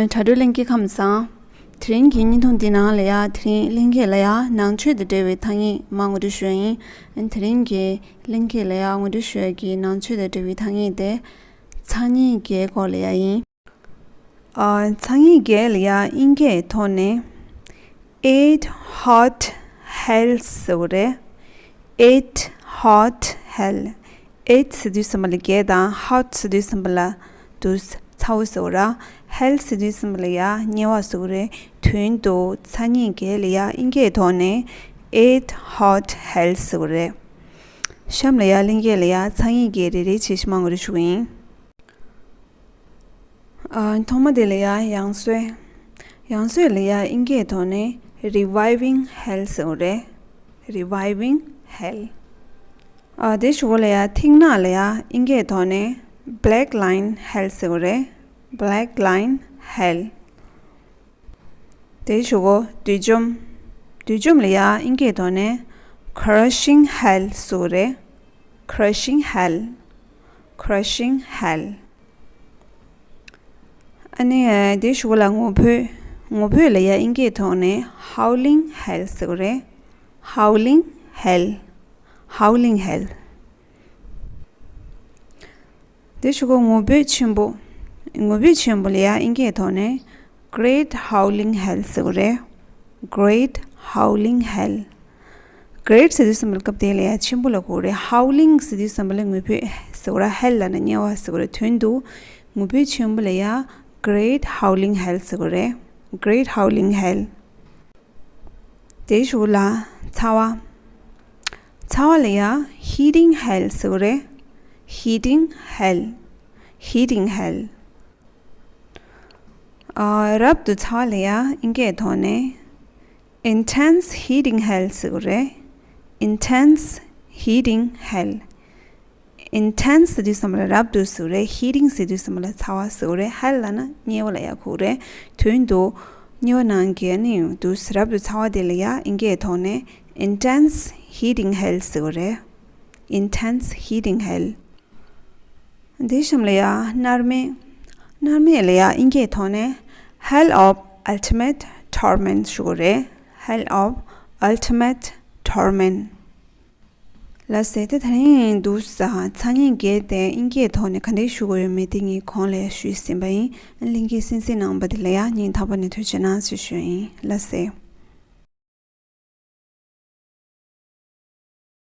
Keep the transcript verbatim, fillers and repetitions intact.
དྲ་གྲོགས་ལྷན་རྒྱས་ཁམས་བཟང་། དེ་རིང་གི་བརྙན་ཐུང་འདི་ནང་ལ་ཡ་དེ་རིང་ལྷན་རྒྱས་ལ་ཡ་ནང་ཆོས་དང་འབྲེལ་བའི་ཐ་སྙད་མང་ངོ་སྤྲོད་ཞུ་ཡ་ཡིན། དེ་རིང་གི་ལྷན་རྒྱས་ལ་ཡ་ངོ་སྤྲོད་ཞུ་ཡ་གི་ནང་ཆོས་དང་འབྲེལ་བའི་ཐ་སྙད་དེ་ཚ་སྙིང་རྒྱས་སྐོར་ལ་ཡ་ཡིན། ཨ། ཚ་སྙིང་རྒྱས་ལ་ཡ་དབྱིན་སྐད་ཐོག་ནས་Eight hot hell ཟེར་བ་རེད། Eight hot hell. Eight ཟེར་དུས་ཙམ་པ་ལ་བརྒྱད་དང་hot ཟེར་དུས་ཙམ་པ་ལ་དུ་ཚ་བོ་ཟེར་བ་ར། hell ཟེར་དུས་ཙམ་པ་ལ་ཡ་དམྱལ་བ་ཟེར་བ་རེད། དོན་དུ་ཚ་སྙིང་རྒྱས་ལ་ཡ་དབྱིན་སྐད་ཐོག་ནས་Eight hot hell ཟེར་བ་རེད། གཤམ་ལ་ཡ་ལྷན་རྒྱས་ལ་ཡ་ཚ་སྙིང་རྒྱས་རེ་རེ་བྱས་ཤིག་མང་ངོ་རེ་ཞུ་གི་ཡིན། ཨ། ཐོག་མ་དེ་ལ་ཡ་ཡང་གསོས། ཡང་གསོས་ལ་ཡ་དབྱིན་སྐད་ཐོག་ནས་reviving hell ཟེར་བ་རེད། Reviving hell. ཨ། དེ་གཞུག་གུ་ལ་ཡ་མཐིང་ནག་ལ་ཡ་དབྱིན་སྐད་ཐོག་ནས་black line hell ཟེར་བ་རེད། Black line hell. དེ་གཞུག་གུ་བསྡུས་འཇོམས། བསྡུས་འཇོམས་ལ་ཡ་དབྱིན་སྐད་ཐོག་ནས་crushing hell ཟེར་བ་རེད། Crushing hell. Crushing hell. ཨ་ནི་དེ་གཞུག་གུ་ལ་ངུ་འབོད། ངུ་འབོད་ལ་ཡ་དབྱིན་སྐད་ཐོག་ནས་howling hell ཟེར་བ་རེད། Howling hell. Howling hell. དེ་གཞུག་གུ་ངུ་འབོད་ཆེན་པོ། ངུ་འབོད་ཆེན་པོ་ལ་ཡ་དབྱིན་སྐད་ཐོག་ནས་great howling hell ཟེར་བ་རེད། Great howling hell. Great ཟེར་དུས་ཙམ་པ་ལ་སྐབས་དེ་ལ་ཡ་ཆེན་པོ་ལ་གོ་རེད། Howling ཟེར་དུས་ཙམ་པ་ལ་ངུ་འབོད་ཟེར་བ་ར། hell ལབ་ན་དམྱལ་བ་ཟེར་བ་རེད། དོན་དུ་ངུ་འབོད་ཆེན་པོ་ལ་ཡ་great howling hell ཟེར་བ་རེད། Great howling hell. དེའི་གཞུག་ལ་ཚ་བ། ཚ་བ་ལ་ཡ་heating hell ཟེར་བ་རེད། Heating hell. Heating hell. ཨ། རབ་ཏུ་ཚ་བ་ལ་ཡ་དབྱིན་སྐད་ཐོག་ནས་intense heating hell ཟེར་བ་རེད། Intense heating hell. Intense ཟེར་དུས་ཙམ་པ་ལ་རབ་ཏུ་ཟེར་བ་རེད། Heating ཟེར་དུས་ཙམ་པ་ལ་ཚ་བ་ཟེར་བ་རེད། Hell ལབ་ན་དམྱལ་བ་ལ་ཡ་གོ་རེད། དོན་དུ་དམྱལ་བ་ནང་གི་ནི་དུ་རབ་ཏུ་ཚ་བ་དེ་ལ་ཡ་དབྱིན་སྐད་ཐོག་ནས་intense heating hell ཟེར་བ་རེད། Intense heating hell. དེ་གཤམ་ལ་ཡ་མནར་མེད། མནར་མེད་ལ་ཡ་དབྱིན་སྐད་ཐོག་ནས་hell of ultimate torment ཞུ་གི་རེད། Hell of ultimate torment. ལགས་སེ། ད་དེ་རིང་འདུག་ས་ཚ་སྙིང་རྒྱས་ཏེ་དབྱིན་སྐད་ཐོག་ནས་ག་འདྲས་ཞུ་དགོས་ཡོད་མེད་དེ་ངས་གོང་ལ་ཡ་ཞུས་ཟིན་པ་ཡིན། ལྷན་རྒྱས་གསན་གཟིགས་གནང་བ་དེ་ལ་ཡ་སྙིང་ཐག་པ་ནས་ཐུགས་རྗེ་གནང་ཞེས་ཞུ་ཡིན། ལགས་སེ།